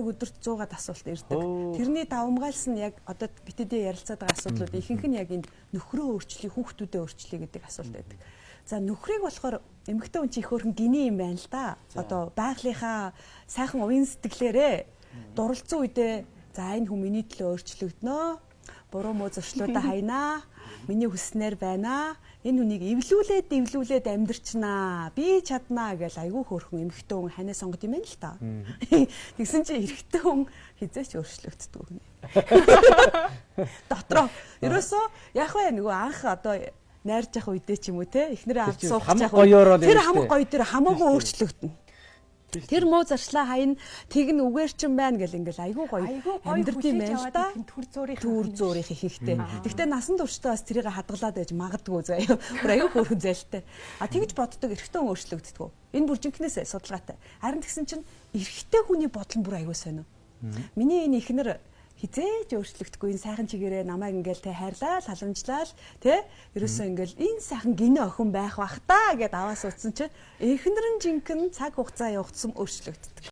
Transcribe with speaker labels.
Speaker 1: Өдөрт 100-аад асуулт ирдэг. Тэрний давамгайлсан нь яг одоо битэдээ ярилцаад байгаа асуудлууд ихэнх нь яг энэ нөхрөө өөрчлөе, хүүхдүүдээ өөрчлөе гэдэг асуулт байдаг. За, нөхрийг болохоор эмэгтэй хүн чи их хөөрхөн гинэ юм байна л да. Одоо байгалийнхаа сайхан уян сэтгэлээрээ дурлцсан үедээ за, энэ хүн миний төлөө өөрчлөгдөнө. Буруу муу зуршлуудаа хайнаа. Миний хүснээр байна. Энэ хүнийг эвлүүлээд эвлүүлээд амьдрчнаа. Би чаднаа гэж айгүй хөөрхөн эмэгтэй хүн ханаа сонгод юм байна л та. Тэгсэн чинь эрэгтэй хүн хэзээ ч өөрчлөгддөг гэнэ. Дотроо ерөөсөө яг вэ, нөгөө анх одоо найрж явах үедээ ч юм уу те, эхнэрээ авч суух
Speaker 2: явах тэр
Speaker 1: хамаг гоё тэр хамаагүй өөрчлөгдөнө. Тэр муу заршлаа хайна, тэг нь үгээр чин байна гэл ингээл айгүй гоё амьдрд юм байна л да.
Speaker 3: Түр зуурын
Speaker 1: түр зуурын ихэнхтэй. Гэхдээ насан туршдаа бас тэрийг хадгалаад байж магадгүй заяа. Бүр айгүй хөөрхөн зайлтай. А тэгж боддог эрэгтэй хүн өөрчлөгддөг. Энэ бүр жинкнээс судалгаатай. Харин тэгсэн чинь эрэгтэй хүний бодол нь бүр айгүй сонио. Миний энэ ихнэр хизээж өөрчлөгдөхгүй, энэ сайхан чигээрээ намайг ингээл те хайрлаа, халамжлал те, ерөөсөө ингээл энэ сайхан гинэ охин байх бах та гэд аваа суудсан чинь эхнэр нь жинхэнэ цаг хугацаа явагдсан өөрчлөгддөг.